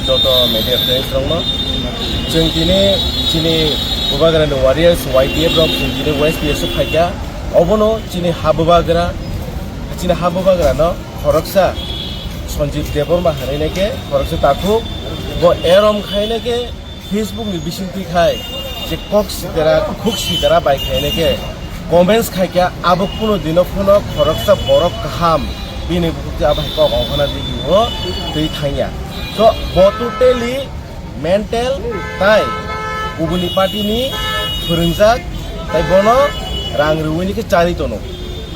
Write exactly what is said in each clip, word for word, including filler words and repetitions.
Joto media friends rokno, chwng tini chini Bubagrani warriors Y T F rok chwng tini West P S o phaikha. Obono chini ha Bubagra, chini ha Bubagrano khoroksa Sanjeev Debbarma hwnwi nai khe khoroksa takhuk, bo erom khai nai khe Facebook ni bisingtwi khai je kok sitera, khuk sitera bai khai nai khe comments khai khe abo kuno dino phano khoroksa borok kaham bini bukhuk twi abo hai kok ongkhorna di o twi thangya. So bo totally mental tai kubuni party ni phwrwngjak tai bono rang rwini khe chari tono.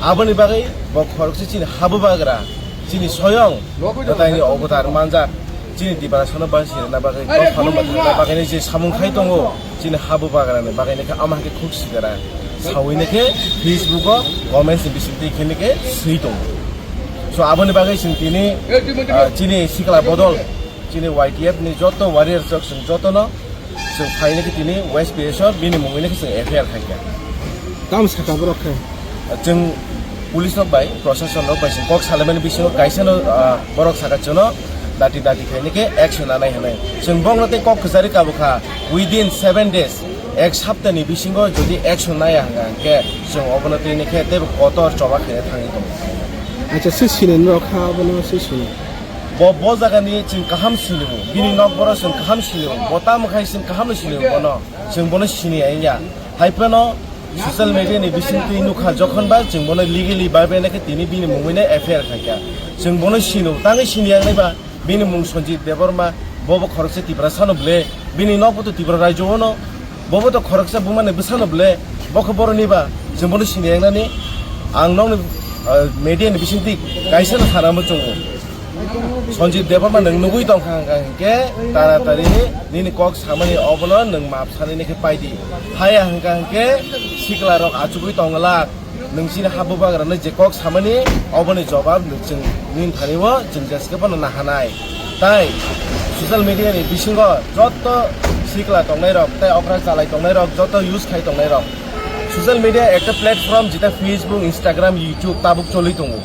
Aboni bagwi bo khoroksa chini ha Bubagra, chini soyong gwtaini obotar manjak, chini Tiprasano bangsi rwna bagwi, kok phano mwthangna bagwi je samung khai tongo, chini ha Bubagrani bagwi nai khe ama hai khe khuk sitera sawi nai khe Facebook o comments ni bisingtwi khe nai khe swi tongo. So aboni bagwi chwng tini, ah, chini sikla bodol, chini Y T F ni joto warriors rok chwng jotono chwng phainai khe tini West P S o bini mungwi nai khe chwng F I R khaikha. Tamo sakha borok khe? Chwng police rok bai, proshashan rok bai chwng kok salaimani bisingo kaisa no, ah, borok saka chwngno dati dati khainai khe action nanai hwnwi. Chwng bokno tei kok kwchari kabukha, within seven days, ek saptani bisingo jodi action naya hwnkha hwnkhe chwng obono twi nai khe teibo kotor choba khaina thangwi tongo. Acha, se sini norok kha, abono se sini. Bo, bo jagani chwng kaham sini bo. Bini nok boro chwng kaham sini bo. Bo tamo khai chwng kaham sini bo bono. Chwng bono sini ya. Hai phano social media ni bisingtwi nukha jokhon ba chwng bono legally bai bai nai khe tini bini mungwi no F I R khaikha. Chwng bono sini, tangwi sini ya nai ba bini mung Sanjeev Debbarma, bo bo khoroksa Tiprasano ble, bini nok bo to Tripura rajyo ono. Bobo to khoroksa bumani bwsano ble, bo khe boroni ba, chwng bono sini yangnani, ang nokni, ah, media ni bisingtwi kaisa no sana muchungo. Sanjeev Debbarma nwng nugwi tongkha hwnkha hwnkhe, taratari nini kok samani obono nwng map sanini khe paidi. Haya hwnkha hwnkhe sikla rok achugwi tongla. Nwng chini ha Bubagrano je kok samani, oboni jobab chwng nini thani o chwng jeske phano nahanai. Tai social media ni bisingo joto sikla tongnai rok, tai okra chalai tongnai rok, joto use khai tongnai rok. Social media ekta platform jeta Facebook, Instagram, YouTube tabuk choli tongo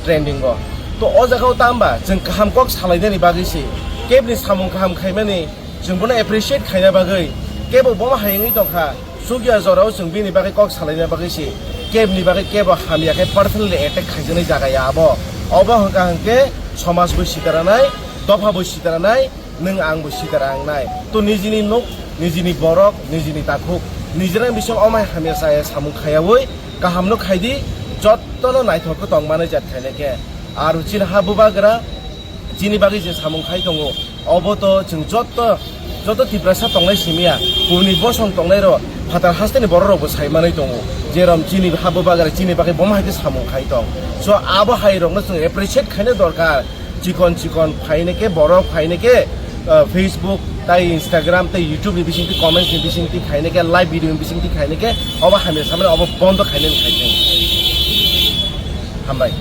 trending o. To o jaga o tamba chwng kaham kok salai nani bagwi se, kebni samung kaham khaimani chwng bono appreciate khaina bagwi, kebo bomo hayungwi tongkha. Chukya jorao chwng bini bagwi kok salaina bagwi se, kebni bagwi kebo hamya khe personally attack khaijaknai jaga ya abo. Obo hwnkha hwnkhe somaj bo sitaranai, dopha bo sitaranai, nwng ang bo sitara wngnai. To nijini nuk, nijini borok, nijini takhuk, nijini bising omai hamya chaya samung khayaui kahamno khaidi, jottono naithok khe tongmani jat khainai khe. Aro chini ha Bubagra, chini bagwi je samung khai tongo, obo to chwng jotto, joto Tiprasa tongnai simiya, kubuni bosong tongnai rok, phatar hasteni borok rok bo sai manwi tongo, jerom chini ha Bubagra chini bagwi bomo hai khe samung khai tong. So abo hai rokno chwng appreciate khaina dorkar, chikon chikon phaina khe borok phaina khe, ah, Facebook tai Instagram tai YouTube ni bisingtwi comments ni bisingtwi khaina khe live video ni bisingtwi khaina khe obo hamya samani obo bondo khaina khai tong. Hambai.